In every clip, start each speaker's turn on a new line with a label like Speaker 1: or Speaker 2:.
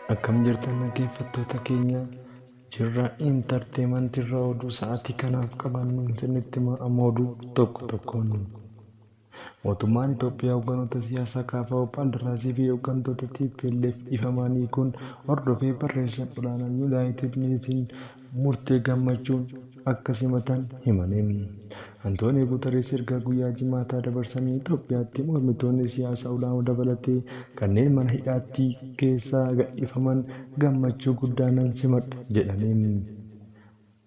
Speaker 1: Akkam jirtan dhaggeeffattoota keenya? Jirra Intarteemantii irraa oduu sa'aatii kanaaf qabannu isinitti hima. Amma oduu tokko tokkoon. Mootummaan Itoophiyaa hogganoota siyaasaa KFO, Baaldaraasii fi hooggantoota TPLF dhiifamanii kun hordofee barreessaan olaanaan Yuunaayitid Neeshin murtee gammachuun akka simatan himani. Antoonii Guutarees ergaa guyyaa Jimaataa dabarsanii Itoophiyaatti mormitoonni siyaasaa olaanoo dabalatee kanneen mana hidhaatti keessaa gadhiifaman gammachuu guddaa nan simadha jedhani.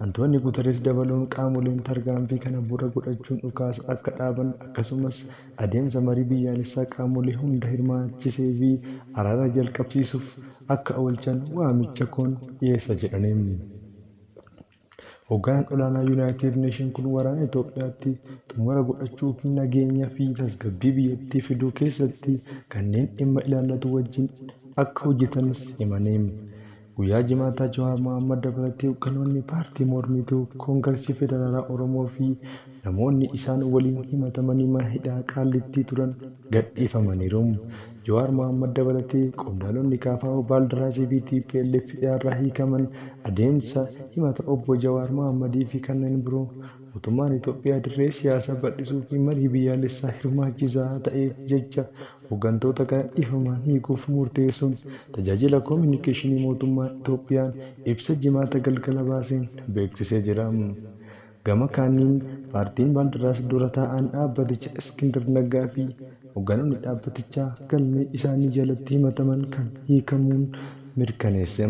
Speaker 1: Antoonii Guutarees dabaluun qaamoleen tarkaanfii kana bu'uura godhachuun dhukaasa akka dhaaban, akkasumas adeemsa marii biyyaalessaa qaamolee hunda hirmaachisee fi araara jalqabsiisuuf akka oolchan waamicha koon dhiyeessa jedhani. Hogganaan olaanaa Yuunaayitid Neeshin kun waraana Itoophiyaatti xumura godhachuu fi nageenya fi tasgabbii biyyattii fiduu keessatti kanneen dhimma ilaallatu wajjin akka hojjetanis himani. Guyyaa Jimaataa Jawaar Mohaammed dabalatee hogganoonni paartii mormituu Koongiresii Federaalaa Oromoo fi namoonni isaan waliin himatamanii mana hidhaa Qaallittii turan gadhiifamaniiru. Jawaar Mohaammed dabalatee qondaalonni KFO, Baaldaraasii fi TPLF hidhaarraa hiikaman adeemsa himata obbo Jawaar Mohaammadii fi kanneen biroo mootummaan Itoophiyaa dirree siyaasaa bal'isuu fi marii biyyaalessaa hirmaachisaa ta'eef jecha hooggantoota kana dhiifamaan hiikuuf murteessuun tajaajila koominikeeshinii mootummaa Itoophiyaan ibsa Jimaata galgala baaseen beeksisee jira. Gama kaaniin paartiin Baaldaraas dura taa'an dhaabbaticha Iskindir Naggaa fi hoogganoonni dhaabbatichaa galmee isaanii jalatti himataman kan hiikamuun mirkaneesse.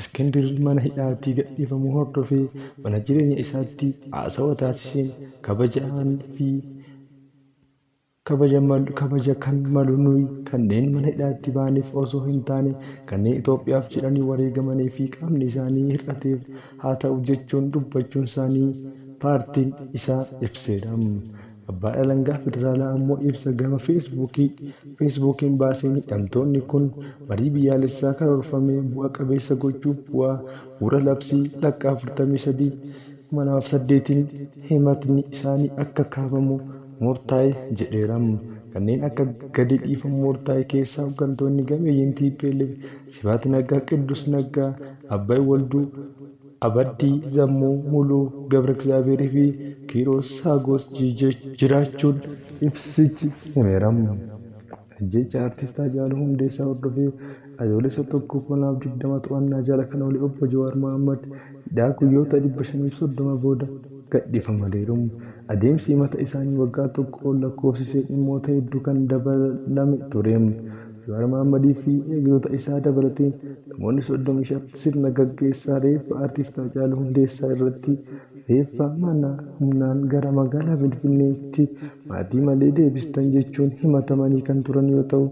Speaker 1: Iskindir mana hidhaatii gadhiifamuu hordofee mana jireenya isaatti haasawa taasiseen kabajaan fi kabaja kan malu nuyi kanneen mana hidhaatti ba'aniif osoo hin taane kanneen Itoophiyaaf jedhanii wareegamanii fi qaamni isaanii hir'ateef haa ta'u jechuun dubbachuun isaanii paartiin isaa ibseera. Abbaan alangaa federaalaa ammoo ibsa gama Feesbuukiin baaseen hidhamtoonni kun marii biyyaalessaa karoorfame bu'a qabeessa gochuuf bu'uura labsii lakka 43 2008 himatni isaanii akka kaafamu murtaa'e jedheera. Kanneen akka gadi dhiifamu murtaa'e keessaa hooggantoonni gameeyyiin TPLF Sibaat Naggaa, Qiddus Naggaa, Abbaay Walduu, Abaddii Zammuu, Muluu Gabra Egzaabeerii fi Kiiroos Haagos jiraachuun ibsichi himeera. Ajjeechaa Artist Haacaaluu Hundeessaa hordofee Adoolessa 1, 2020 to'annaa jala kan oole obbo Jawaar Mohaammed hidhaa guyyoota 530 booda gadhiifamaniiru. Adeemsi himata isaanii waggaa tokko ol lakkoofsisee dhimmoota hedduu kan dabalame ture. Jawaar Mohaammadii fi eegdota isaa dabalatee namoonni 35 sirna gaggeessaa reeffa Artist Haacaaluu Hundeessaa irratti reeffa mana humnaan gara magaalaa Finfinneetti maatii malee deebistan jechuun himatamanii kan turan yoo ta'u,